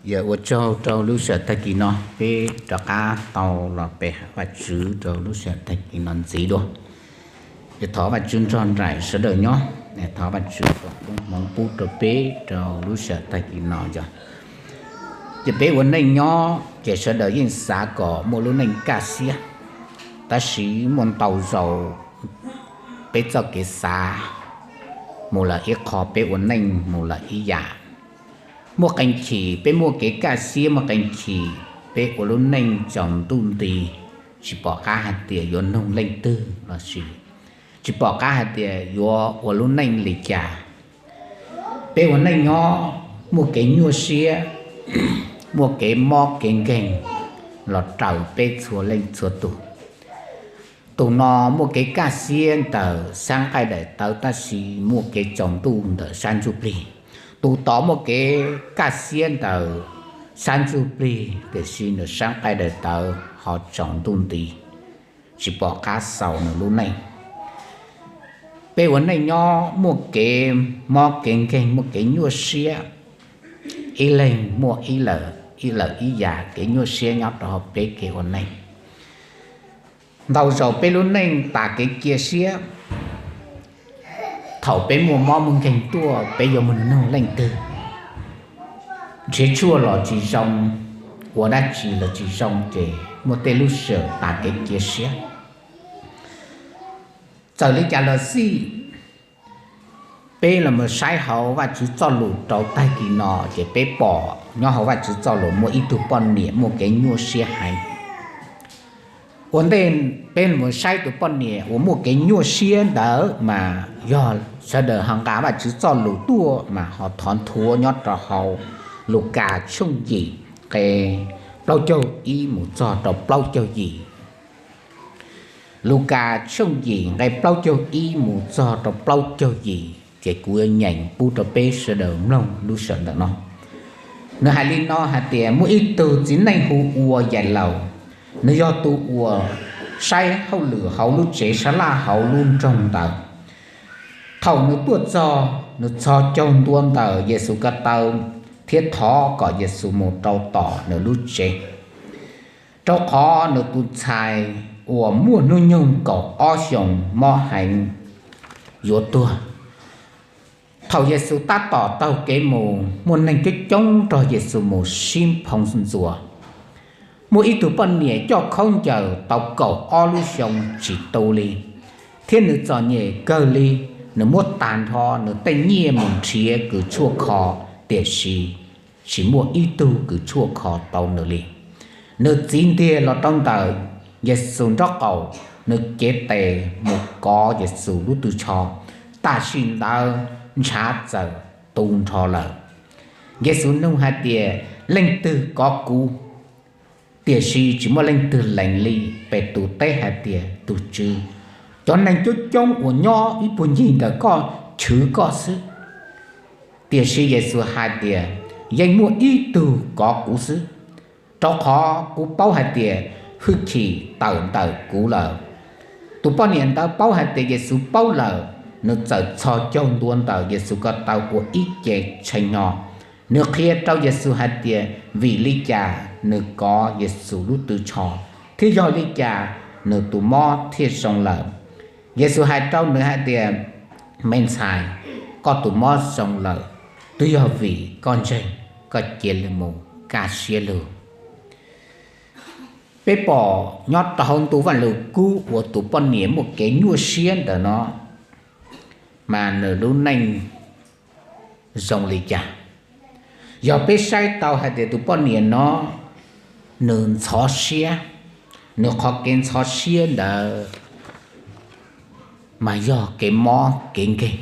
Yog ua tsaug rau lub sij hawm tag kis no peb rov qab tau los pe Vajtswv rau lub sij hawm tag kis no ntxiv dua. Yog thov Vajtswv nrog nraim sawv daws nyob, thov Vajtswv foom koob hmoov pub rau peb rau lub sij hawm tag kis no yog, ces peb ua neej nyob ces sawv daws yeej xav kom muaj lub neej kaj siab, tab sis muaj ntau zaus peb txoj kev xav mus lawm ib qho, peb ua neej mus lawm ib yam. Muaj qee chim peb muaj kev kaj siab, muaj qee chim peb ua lub neej tsaus ntuj nti, tsis pom qab hais tias yuav nug leej twg lossis tsis pom qab hais tias yuav ua lub neej li cas. Peb ua neej nyob muaj kev nyuaj siab, muaj kev mob kev nkeeg los raws peb txhua leej txhua tus. Tus no muaj kev kaj siab ntawm sab nqaij daim tawv tab sis muaj kev tsaus ntuj ntawm sab ntsuj plig. Tus tod muaj kev kaj siab ntawm sab ntsuj plig tiam sis nws sab nqaij daim tawv ho tsaus ntuj nti, tsis pom qab xaus nws lub neej. Peb ua neej nyob muaj kev mob kev nkeeg, muaj kev nyuaj siab, ib leeg muaj ib lawm ib yam kev nyuaj siab nyob rau hauv peb kev ua neej. Ntau zaus peb lub neej tas kev cia siab. Thaum peb muaj mob muaj nkeeg tuaj peb yuav mus nug leej twg? Nrhiav tshuaj los tsis zoo, ua dab tsi los tsis zoo ces muaj tej lub sij hawm tas kev cia siab. Txawm li cas los xij, peb los mus saib hauv Vajtswv txoj lus rau tag kis no ces peb pom nyob hauv Vajtswv txoj lus muaj ib tug poj niam muaj kev nyuaj siab heev. Ua ntej peb los mus saib tus poj niam uas muaj kev nyuaj siab ntawd mas yog sawv daws ho nqa Vajtswv txoj lus tuaj mas ho thov nthuav nyob rau hauv Lukas tshooj yim nqe plaub caug ib mus txog rau plaub caug yim. Lukas tshooj yim nqe plaub caug ib mus txog rau plaub caug yim ces kuv yuav nyeem pub rau peb sawv daws mloog lub sij hawm ntawm no. Nws hais li no hais tias, muaj ib tug txiv neej hu ua Yais Laus, nws yog tus uas saib hauj lwm hauv lub tsev sab laj hauv lub nroog ntawd. Thaum nws tuaj txog, nws txhos caug ntua ntawm Yexus ko taw thiab thov kom Yexus mus rau tom nws lub tsev, rau qhov nws tus ntxhais uas muaj hnub nyoog kaum ob xyoos mob heev yuav tuag. Thaum Yexus tab tom taug kev mus, muaj neeg coob coob nrog Yexus mus sib nphoo ntxuas. Muaj ib tug poj niam coj khaub ncaws tau kaum ob lub xyoo tsis tu li, thiab nws txom nyem kawg li. Nws muab tag nrho nws tej nyiaj mus nrhiav kws tshuaj kho, tiam sis tsis muaj ib tug kws tshuaj kho tau nws li. Nws txiv ntiag los rau ntawm Yexus nraub qaum, nws cev tes mus kov Yexus lub tw tsho, tam sim ntawd ntshav txawm tu nrho lawm. Yexus nug hais tias, leej twg kov kuv? Tiam sis tsis muaj leej twg lees li. Petus teb hais tias, tus Tswv, cov neeg coob coob uas nyob ib puag ncig ntawm koj chwv koj xwb. Tiam sis Yexus hais tias, yeej muaj ib tug kov kuv xwb, rau qhov kuv paub hais tias hwj chim tawm ntawm kuv lawm. Tus poj niam ntawd paub hais tias Yexus paub lawm, nws txawm txhos caug ntua ntawm Yexus ko taw ua ib ce tshee hnyo. Nws qhia rau Yexus hais tias vim li cas nws kov Yexus lub tw tsho, thiab yog li cas nws tus mob thiaj zoo lawm. Yexus hais rau nws hais tias, me ntxhais, koj tus mob zoo lawm, twb yog vim koj ntseeg, koj cia li mus kaj siab lug. Peb pom nyob rau hauv ntu Vajluskub uas tus poj niam muaj kev nyuaj siab ntawm no, mas nws lub neej zoo li cas? Yog peb saib tau hais tias tus poj niam no nws ntxhov siab, nws qhov kev ntxhov siab ntawd mas yog kev mob kev nkeeg.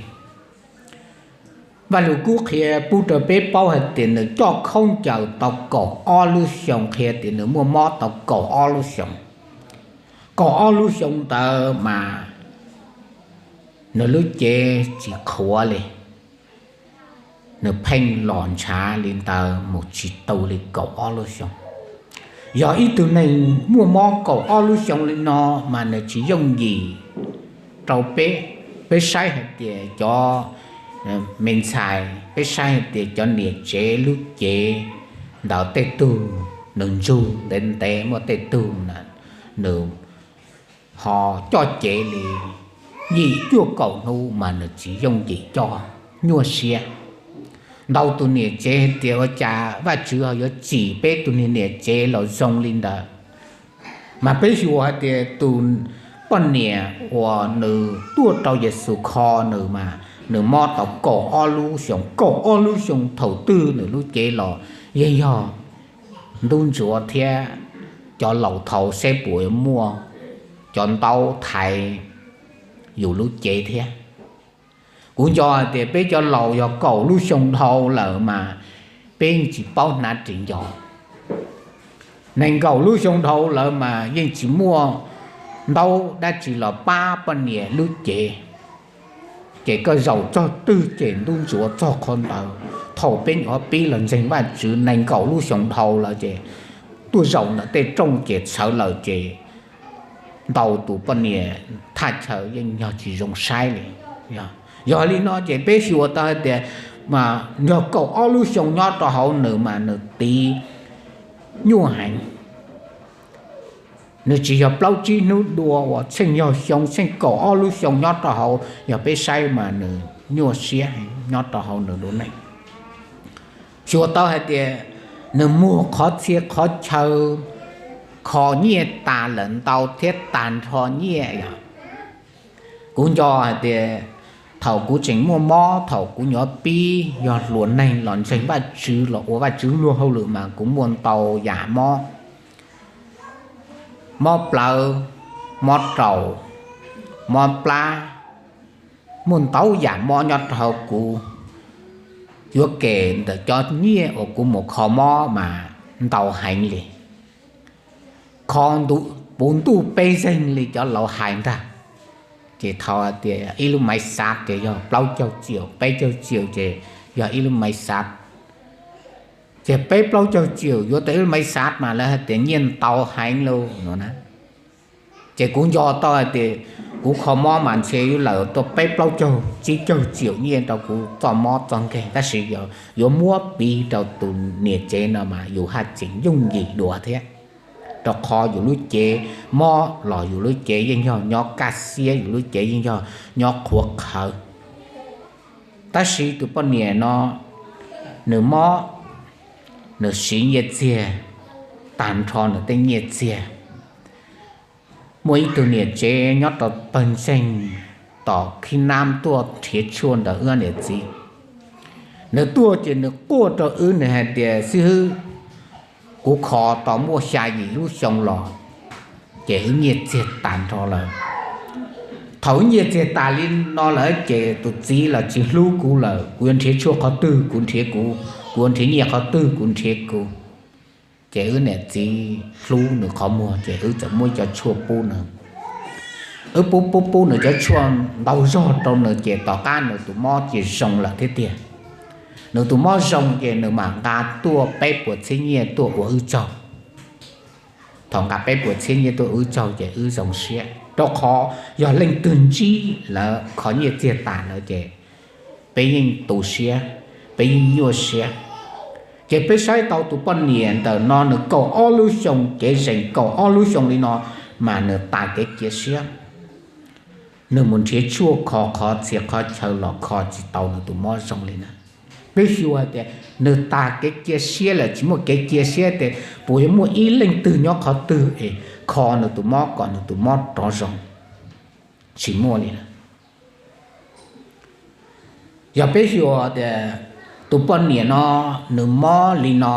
Vajluskub qhia pub rau peb paub hais tias nws coj khaub ncaws tau kaum ob lub xyoo, qhia tias nws muaj mob tau kaum ob lub xyoo. Kaum ob lub xyoo ntawd mas nws lub cev tsis qhuav li, nws pheej los ntshav li ntawd mus tsis tau li kaum ob lub xyoo. Yog ib tug neeg muaj mob kaum ob lub xyoo li no mas nws tsis yooj yim rau peb. Peb saib hais tias cov me ntxhais, peb saib hais tias cov niam tsev lub cev ntawd tej tug nws ntsug ntev ntev, muaj tej tug na nws ho coj cev li yim cuaj kaum hnub mas nws tsis yooj yim coj, nyuaj siab. Ntau tus niam tsev hais tias ua cas Vajtswv ho yuav tsim peb tus niag niam tsev los zoo li ntawd. Mas peb xyuas hais tias tus poj niam uas nws tuaj rau Yexus kho nws mas nws mob tau kaum ob lub xyoo, kaum ob lub xyoo thaum twg nws lub cev los yeej yog ntub ntsuav thiab cov laus thaud seb puas yuav muaj cov ntaub thaiv yus lub cev thiab. Kuv nco hais tias peb cov laus yog kaum lub xyoo dhau lawm mas peb yeej tsis paub hnav ris nco. Nees nkaum lub xyoo dhau lawm mas yeej tsis muaj ntaub dab tsi los pab poj niam lub cev. Ces koj zaum txog twg ces ntub ntsuav txog qhov ntawd. Thaum peb nyuam qhuav pib los ntseeg Vajtswv nees nkaum lub xyoo dhau lawm ces tuaj zaum ntawm tej rooj ces txhawv lawm ces ntau tus poj niam thaj chaw yeej yog tsis zoo saib li. Yog li no ces peb xyuas tau hais tias yog kaum ob lub xyoo nyob rau hauv nws mas nws tiv nyuaj heev. Nws tsis yog plaub tsib hnub dua uas tsheej yog xyoo tsheej kaum ob lub xyoo nyob rau hauv, yog peb saib mas nws nyuaj siab heev nyob rau hauv nws lub neej. Xyuas tau hais tias nws muag qhov txhia qhov chaw kho nyiaj tas lawm ntau thiab tag nrho nyiaj yom. Kuv nco hais tias thaum kuv tseem muaj mob, thaum kuv nyuam pib yog hluas neeg los ntseeg Vajtswv los ua Vajtswv luag hauj lwm mas kuv muaj ntau yam mob, mob plawv, mob raum, mob plab, muaj ntau yam mob nyob rau hauv kuv. Yuav kem ntawm cov nyiaj uas kuv mus kho mob mas ntau heev li, kho puv ntuj peb zeeg li cov laus hais ntag. Ces thaum tias ib lub maiv xav ces yog plaub caug tsiaum, peb caug tsiaum ces yog ib lub maiv xav. Ces peb plaub caug tsiaum yuav tau ib lub maiv xav mas lawv hais tias nyiaj ntau heev lauj no na. Ces kuv nco tau hais tias kuv kho mob mas ntshe yuav lawm tuaj peb plaub caug tsib caug tsiaum nyiaj rau kuv txoj mob txoj nkeeg, tab sis yuav muab piv rau tus niam tsev no mas yus haj tseem yooj yim dua thiab, rau qhov yus lub cev mob los yus lub cev yeej yog nyob kaj siab, yus lub cev yeej yog nyob qhuav qhawv. Tab sis tus poj niam no nws mob, nws siv nyiaj txiag tag nrho nws tej nyiaj txiag. Muaj ib tug niam tsev nyob rau pawg ntseeg tom khib nab tuaj nrhiav tshuaj ntawm wb niam txiv. Nws tuaj ces nws quaj rau wb, nws hais tias xib hwb, kuv kho tau muaj xya yim lub xyoo los, ces wb nyiaj txiag tas nrho lawm. Thaum wb nyiaj txiag tas li no lawm ces tus txiv los tsis hlub kuv lawm, kuv yuav nrhiav tshuaj qhov twg kuv nrhiav kuv, kuv yuav nrhiav nyiaj qhov twg kuv nrhiav kuv. Ces wb niam txiv hlub nws qhov muag ces wb txawm muab cov tshuaj pub nws. Wb pub pub pub nws cov tshuaj ntau zog rau nws ces tom qab nws tus mob ces zoo lawm thiab tiag. Nws tus mob zoo ces nws mam nqa tuaj peb puas txhiab nyiaj tuaj ua wb tsaug. Thaum nqa peb puas txhiab nyiaj tuaj ua wb tsaug ces wb zoo siab, rau qhov yog leej twg ntsib lawv kho nyiaj txiag tas lawm ces peb yeej tu siab, peb yeej nyuaj siab. Ces peb saib tau tus poj niam ntawm no nws kaum ob lub xyoo, kev zeem kaum ob lub xyoo li no, mas nws tas kev cia siab. Nws mus nrhiav tshuaj kho qhov txhia qhov chaw los kho tsis tau nws tus mob zoo li na. Peb xyuas hais tias nws tas kev cia siab lawm, tsis muaj kev cia siab tias puas yuav muaj ib leej twg nyob qhov twg es kho nws tus mob kom nws tus mob rov zoo. Tsis muaj li na. Yog peb xyuas tias tus poj niam no nws mob li no,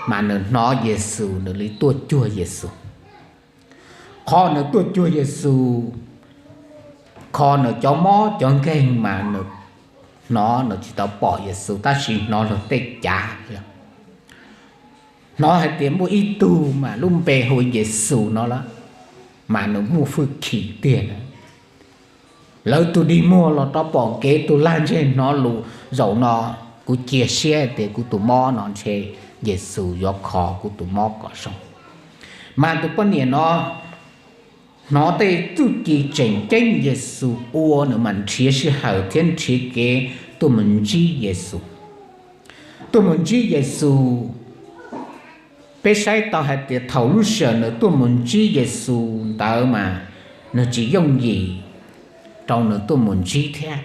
mas nws hnov Yexus, nws li tuaj cuag Yexus. Qhov nws tuaj cuag Yexus, kho nws cov mob cov nkeeg mas nws hnov, nws tsis tau pom Yexus tab sis hnov luag tej cav. Hnov hais tias muaj ib tug mas lub npe hu Yexus no lawm, mas nws muaj hwj chim tiag na. Lawv tus dig muag los rov pom kev, tus lag ntseg hnov lus, zaum no kuv cia siab tias kuv tus mob no ntshe Yexus yuav kho kuv tus mob kom zoo. Mas tus poj niam no hnov tej txuj ci tseem ceeb Yexus ua, nws mam nrhiav sij hawm thiab nrhiav kev tuaj mus ntsib Yexus. tuaj mus ntsib Yexus. Peb saib tau hais tias thaum lub sij hawm nws tuaj mus ntsib Yexus ntawd mas nws tsis yooj yim rau nws tuaj mus ntsib thiab.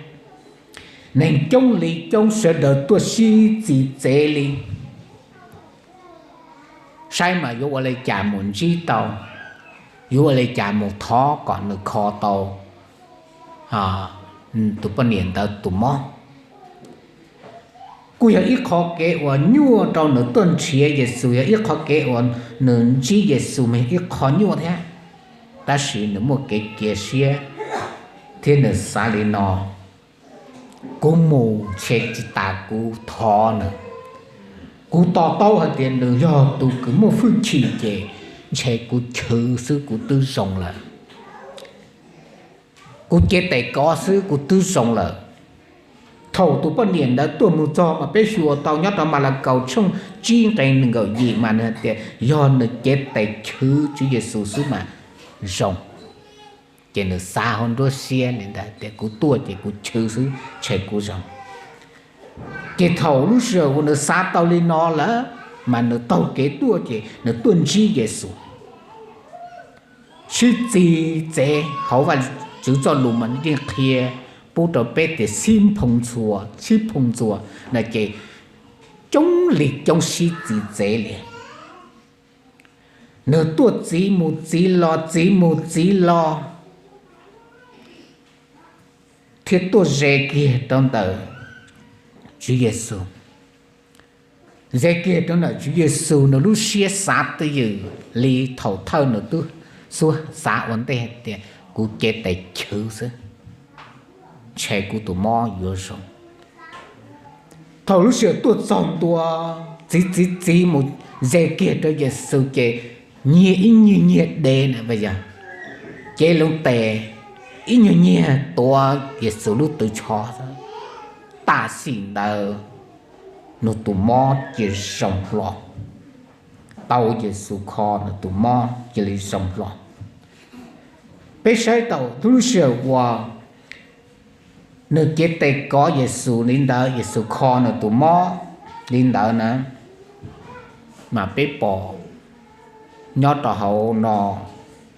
Neeg coob li coob, sawv daws tuaj sib txi txev li, saib mas yuav ua li cas mus ntsib tau, yuav ua li cas mus thov kom nws kho tau tus poj niam ntawd tus mob. Kuj yog ib qho kev uas nyuaj rau nws tuaj nrhiav Yexus, yog ib qho kev uas nws ntsib Yexus mas yog ib qho nyuaj thiab. Tab sis nws muaj kev cia siab thiab nws xav li no: Kuv mus ntshe tsis tas kuv thov nws. Kuv to taub hais tias nws yog tus kws muaj hwj chim ces ntshe kuv chwv xwb kuv twb zoo lawm. Kuv cev tes kov xwb kuv twb zoo lawm. Thaum tus poj niam ntawd tuaj mus txog mas peb xyuas tau nyob rau Malakaus tshooj tsib nqe nees nkaum yim mas nws hais tias yog nws cev tes chwv Tswv Yexus xwb mas zoo. Ces nws xav hauv nruab siab li ntawd tias kuv tuaj ces kuv chwv xwb ntshe kuv zoo. Ces thaum lub sij hawm uas nws xav tau li no lawm mas nws taug kev tuaj ces nws tuaj ntsib Yexus. Sib txi txev, hauv Vajtswv txoj lus mas nws yeej qhia pub rau peb tias sib nphoo ntxhua, sib nphoo ntxhua no ces coob li coob sib txi txev li. Nws tuaj txiv mus txiv los txiv mus txiv los thiab tuaj ze kiag rau ntawm Tswv Yexus. Ze kiag rau ntawm Tswv Yexus, nws lub siab xav twj ywm li thaum thawj nws twb xub xav ua ntej tias kuv cev tes chwv xwb ntshe kuv tus mob yuav zoo. Thaum lub sij hawm tuaj txog ntua, txiv txiv txiv mus ze kiag rau Yexus ces nyiag ib nyuag nyiag dev na, yog cev lub tes ib nyuag nyiag tuav Yexus lub tw tsho, tam sim ntawd nws tus mob cia li zoo hlo. Tau Yexus kho nws tus mob cia li zoo hlo. Peb saib tau lub sij hawm uas nws cev tes kov Yexus li ntawd, Yexus kho nws tus mob li ntawd na, mas peb pom nyob rau hauv no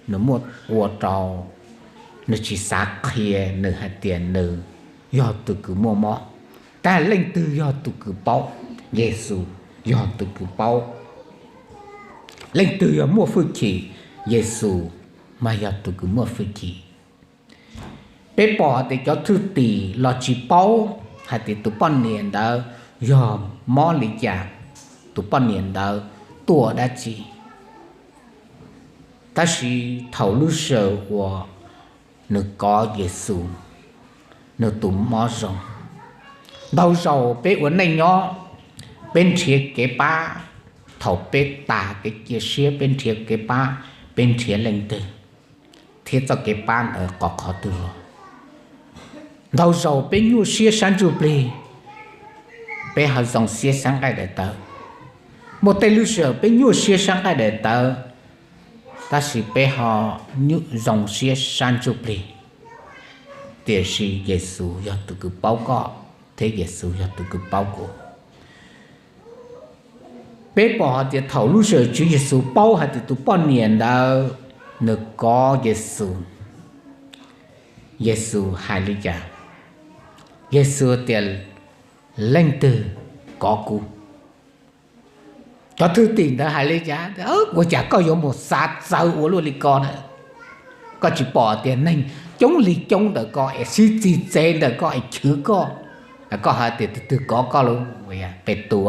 nws muaj ua rau nws tsis xav qhia nws hais tias nws yog tus kws muaj mob. Tab leej twg yog tus kws paub? Yexus yog tus kws paub. Leej twg yog muaj hwj chim? Yexus mas yog tus kws muaj hwj chim. Peb pom hais tias cov thwj tim los tsis paub hais tias tus poj niam ntawd yog mob li cas, tus poj niam ntawd tuaj dab tsi. Tab sis thaum lub sij hawm uas nws kov Yexus, nws tus mob zoo. Ntau zaus peb ua neej nyob, peb nrhiav kev pab, thaum peb tas kev cia siab peb nrhiav kev pab, peb nrhiav leej twg thiab txoj kev pab ntawd qhov qhov twg los? Ntau zaus peb nyuaj siab sab ntsuj plig, peb ho zoo siab sab nqaij daim tawv. Muaj tej lub sij hawm peb nyuaj siab sab nqaij daim tawv, tab sis peb ho zoo siab sab ntsuj plig. Tiam sis Yexus yog tus kws paub koj, thiab Yexus yog tus kws paub kuv. Peb pom hais tias thaum lub sij hawm Tswv Yexus paub hais tias tus poj niam ntawd nws kov Yexus, Yexus hais li cas? Yexus tias, leej twg kov kuv? Cov thwj tim ntawd hais li cas? Ua cas koj yuav mus xav txawv ua luaj li ko na? Koj tsis pom tias neeg coob li coob ntawm ko es sib txi txev ntawm ko es chwv koj, koj hais tias tus twg kov koj lauj? Petus,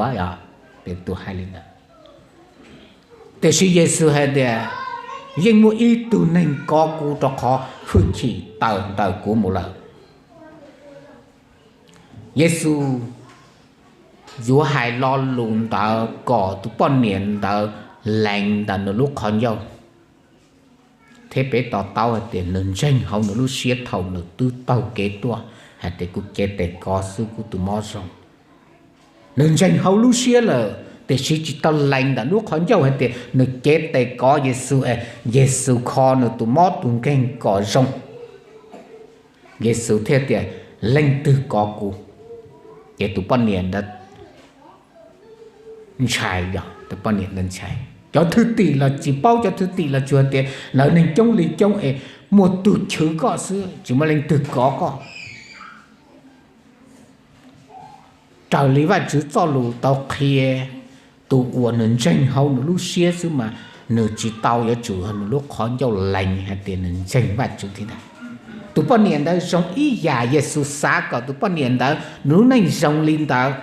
Petus hais li ntawd. Tiam sis Yexus hais tias, yeej muaj ib tug neeg kov kuv rau qhov hwj chim tawm ntawm kuv mus lawm. Yexus yuav hais lo lus ntawd kom tus poj niam ntawd lees ntawm nws lub qhov ncauj. Thiab peb to taub hais tias nws ntseeg hauv nws lub siab thaum nws twb taug kev tuaj hais tias kuv cev tes kov xwb kuv tus mob zoo. Nws ntseeg hauv lub siab lawm tiam sis tsis tau lees ntawm lub qhov ncauj hais tias nws cev tes kov Yexus es Yexus kho nws tus mob tus nkeeg kom zoo. Yexus thiaj tias, leej twg kov kuv? Ces tus poj niam ntawd ntshai, yog tus poj niam ntawd ntshai. Cov thwj tim los tsis paub, cov thwj tim los tsuas tias lawv neeg coob li coob es muaj tug chwv koj xwb, tsis muaj leej twg kov koj. Raws li Vajtswv txoj lus tau qhia, tus uas nws ntseeg hauv nws lub siab xwb mas nws tsis tau yuav tsum nws lub qhov ncauj lees hais tias nws ntseeg Vajtswv thiab ntag. Tus poj niam ntawd zoo ib yam, Yexus xav kom tus poj niam ntawd nws lub neej zoo li ntawd.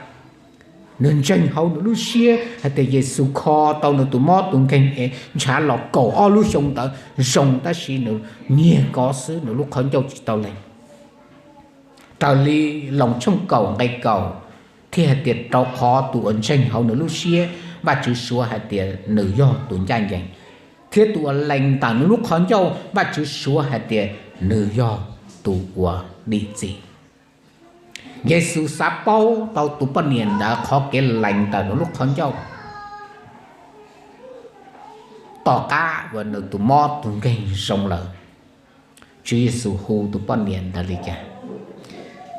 Nws ntseeg hauv nws lub siab hais tias Yexus kho tau nws tus mob tus nkeeg es ntshav los kaum ob lub xyoo ntawd zoo, tab sis nws nyiag kov xwb, nws lub qhov ncauj tsis tau lees. Raws li Loos tshooj kaum nqe kaum thiaj hais tias rau qhov tus uas ntseeg hauv nws lub siab Vajtswv suav hais tias nws yog tus ncaj ncees, thiab tus uas lees ntawm nws lub qhov ncauj Vajtswv suav hais tias nws yog tus uas dim txim. Yexus xav paub tau tus poj niam ntawd qhov kev lees ntawm nws lub qhov ncauj. Tom qab uas nws tus mob tus nkeeg zoo lawm, Tswv Yexus hu tus poj niam ntawd li cas?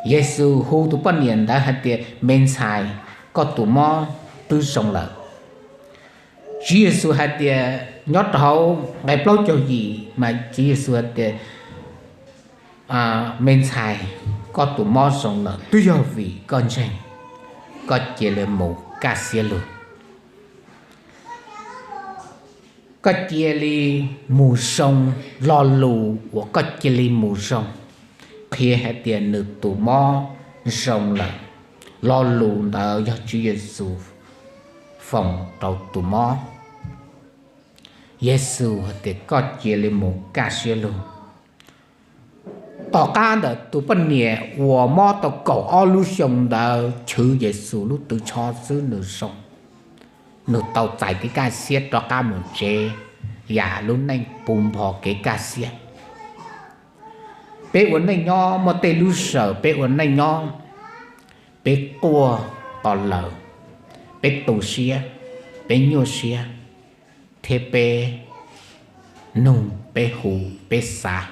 Yexus hu tus poj niam ntawd hais tias, me ntxhais, koj tus mob twb zoo lawm. Tswv Yexus hais tias, nyob rau hauv nqe plaub caug yim mas Tswv Yexus hais tias, me ntxhais, koj tus mob zoo lawm, twb yog vim koj ntseeg, koj cia li mus kaj siab lug. Koj cia li mus zoo. Lo lus uas koj cia li mus zoo qhia hais tias nws tus mob zoo lawm. Lo lus ntawd yog Tswv Yexus foom rau tus mob. Yexus hais tias koj cia li mus kaj siab lug. Tom qab ntawd tus poj niam uas mob tau kaum ob lub xyoo ntawd chwv Yexus lub tw tsho xwb nws zoo. Nws tau txais kev kaj siab rov qab mus tsev, yam lub neej puv npo kev kaj siab. Peb ua neej nyob muaj tej lub sij hawm peb ua neej nyob, peb quaj qos lawm, peb tu siab, peb nyuaj siab, thiab peb nug, peb hu, peb xav,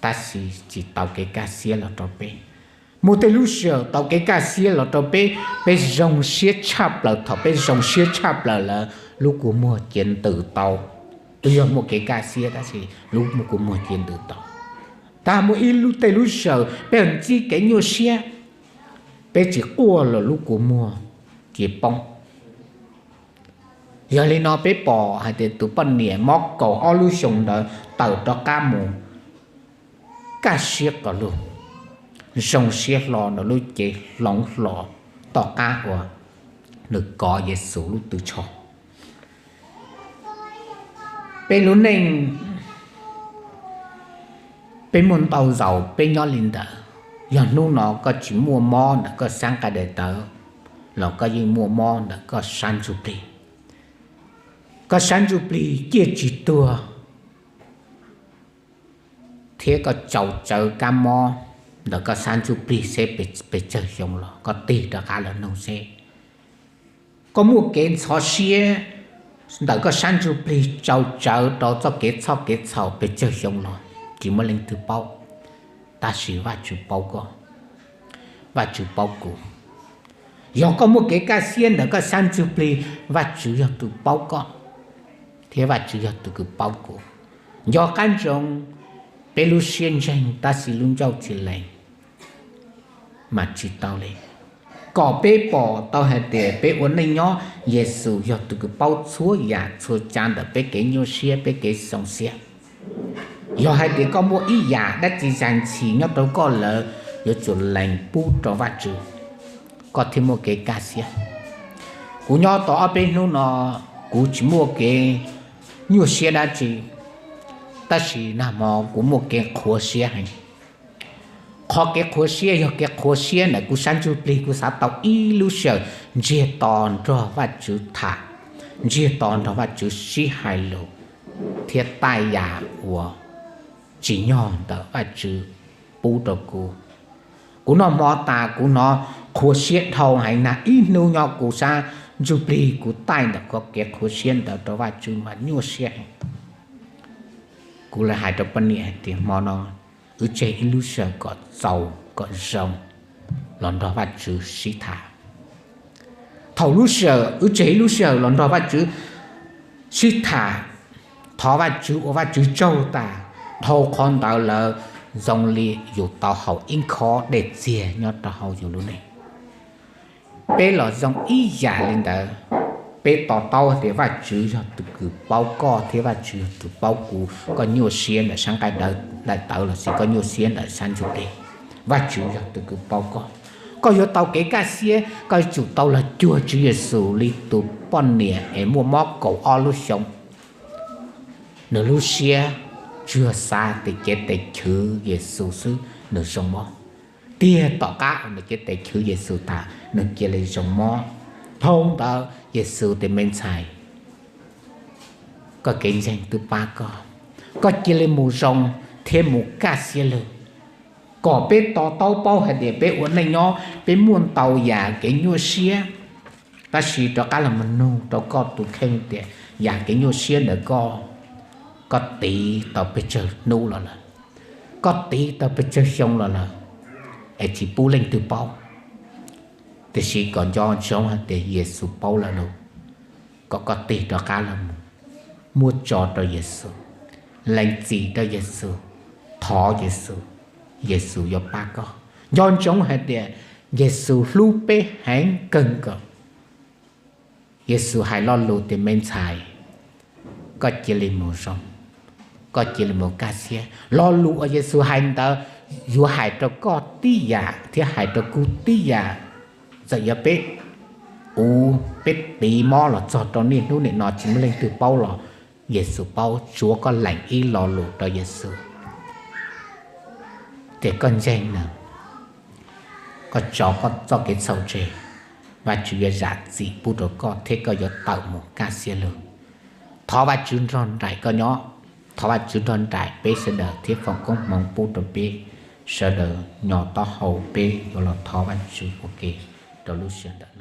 tab sis tsis tau kev kaj siab los rau peb. Muaj tej lub sij hawm tau kev kaj siab los rau peb, peb zoo siab tshaj plaws. Thaum peb zoo siab tshaj plaws lawm, lub kua muag cia ntws tau. Twb yog muaj kev kaj siab tab sis lub kua muag cia ntws tau. Tab muaj ib lub, tej lub sij hawm peb ntsib kev nyuaj siab, peb tsis quaj los lub kua muag cia poob. Yog li no peb pom hais tias tus poj niam mob kaum ob lub xyoo ntawd tawm rov qab mus kaj siab qos lug, zoo siab hlo, nws lub cev hloov hlo tom qab uas nws kov Yexus lub tw tsho. Peb lub neej, peb muaj ntau zaus peb nyob li ntawd. Yog hnub no koj tsis muaj mob ntawm koj sab nqaij daim tawv los koj yeej muaj mob ntawm koj sab ntsuj plig. Koj sab ntsuj plig ciaj tsis tuag, thiab koj tsau tsawv kab mob ntawm koj sab ntsuj plig seb pes tsawg xyoo los, koj tig rov qab los nug seb. Koj muaj kev ntxhov siab ntawm koj sab ntsuj plig tsau tsawv rau txoj kev txhoj kev txhaum pes tsawg xyoo los, tsis muaj leej twg paub, tab sis Vajtswv paub koj, Vajtswv paub kuv. Yog koj muaj kev kaj siab ntawm koj sab ntsuj plig, Vajtswv yog tus paub koj, thiab Vajtswv yog tus kws paub kuv. Nco qab ntsoov, peb lub siab ntseeg tab sis lub ncauj tsis lees mas tsis tau li. Kom peb pom tau hais tias peb ua neej nyob, Yexus yog tus kws paub txhua yam txhua tsav ntawm peb kev nyuaj siab, peb kev xoo siab. Yog hais tias koj muaj ib yam dab tsi zais ntxhi nyob rau koj lawm, yuav tsum lees pub rau Vajtswv, koj thiaj muaj kev kaj siab. Kuv nyob tau ob peb hnub no, kuv tsis muaj kev nyuaj siab dab tsi, tab sis nag hmo kuv muaj kev qhuav siab heev. Qhov kev qhuav siab yog kev qhuav siab ntawm kuv sab ntsuj plig. Kuv xav tau ib lub sij hawm ntsiag to nrog Vajtswv tham, ntsiag to nrog Vajtswv sib hais lus, thiab taij yam uas tsim nyog ntawm Vajtswv pub rau kuv. Kuv noj hmo tas kuv hnov qhuav siab dhau heev. Nag ib hnub nyob kuv sab ntsuj plig kuv taij ntawm qhov kev qhuav siab ntawd rau Vajtswv mas nyuaj siab heev. Kuv li hais rau poj niam hais tias hmo no wb tseg ib lub sij hawm kom txaus kom zoo los nrog Vajtswv sib tham. Thaum lub sij hawm wb tseg ib lub sij hawm los nrog Vajtswv sib tham, thov Vajtswv, ua Vajtswv tsaug tas, dhau qhov ntawd lawm zoo li yus tau haus ib khob dej txiag nyob rau hauv yus lub neej. Peb los zoo ib yam li ntawd. Peb to taub tias Vajtswv yog tus kws paub koj thiab Vajtswv yog tus paub kuv. Koj nyuaj siab ntawm sab nqaij daim tawv los sis koj nyuaj siab ntawm sab ntsuj plig, Vajtswv yog tus kws paub koj. Koj yuav tau kev kaj siab, koj yuav tsum tau los cuag Tswv Yexus li tus poj niam es muaj mob kaum ob lub xyoo. Nws lub siab tsuas xav tias cev tes chwv Yexus xwb nws zoo mob. Tiag tom qab uas nws cev tes chwv Yexus tas nws cia li zoo mob. Dhau ntawd Yexus tias, me ntxhais, koj kev ntseeg twb pab koj, koj cia li mus zoo thiab mus kaj siab lug. Kom peb to taub paub hais tias peb ua neej nyob peb muaj ntau yam kev nyuaj siab, tab sis rov qab los mus nug rau koj tus kheej tias yam kev nyuaj siab ntawd koj, koj tiv tau pes tsawg hnub los lawm, koj tiv tau pes tsawg xyoo los lawm, es tsis pub leej twg paub. Tiam sis kom nco ntsoov hais tias Yexus paub lawm lauj. Kom koj tig rov qab los mus, muab tso rau Yexus, lees txim rau Yexus, thov Yexus, Yexus yuav pab koj. Nco ntsoov hais tias Yexus hlub peb heev kawg nkaus. Yexus hais lo lus tias, me ntxhais, koj cia li mus zoo, koj cia li mus kaj siab. Lo lus uas Yexus hais ntawd yuav hais rau koj tib yam thiab hais rau kuv tib yam. Txawm yog peb ua, peb tiv mob los txog rau niaj hnub nim no tsis muaj leej twg paub los Yexus paub. Tsuav koj lees ib lo lus rau Yexus tias koj ntseeg nws, koj tso koj txoj kev txhaum tseg, Vajtswv yuav zam txim pub rau koj thiab koj yuav tawm mus kaj siab lug. Thov Vajtswv nrog nraim koj nyob, thov Vajtswv nrog nraim peb sawv daws thiab foom koob hmoov pub rau peb sawv daws nyo taub hau peb yuav los thov Vajtswv ua ke rau lub sij hawm ntawd.